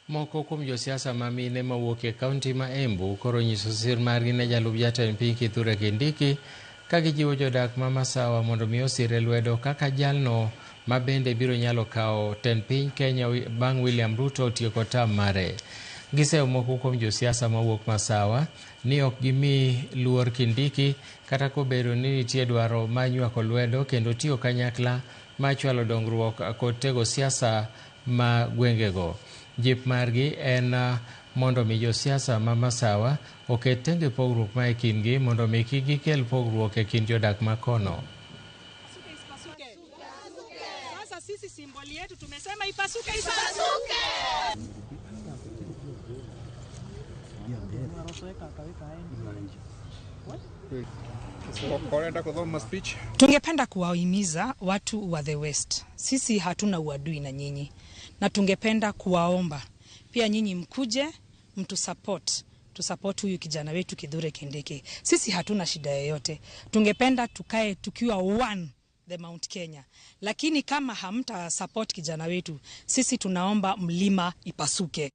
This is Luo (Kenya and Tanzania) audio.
Moko kuom josiasa ma mine mawuok e kaunti ma Embu koro onyiso sir margi ne jalup jatend piny Kithure Kindiki ka gijiwo jodak ma Masawa mondo mi osire lwedo kaka jalno ma bende biro nyalo kawo tend piny Kenya bang' William Ruto tieko tam mare. Giseyo moko kuom josiasa mawuok Masawa ni ok gimi luor Kindiki kata kobedo ni nitie dwaro mar nywako lwedo kendo tiyo kanyakla mar chwalo dongruok kod tego siasa ma gwengego. Jip margi en mondo mi josiasa ma Masawa oket tenge pogruok ma e kindgi mondo mi kik gikel pogruok e kind jodak ma kono. Sasa sisi simboli yetu tumesema ipasuke, ipasuke. Tungependa kuwahimiza watu wa the West, sisi hatuna uadui na nyinyi, na tungependa kuwaomba pia nyinyi mkuje mtu support, tu support huyu kijana wetu Kithure Kindiki. Sisi hatuna shida yoyote, tungependa tukae tukiwa one the Mount Kenya, lakini kama hamta support kijana wetu, sisi tunaomba mlima ipasuke.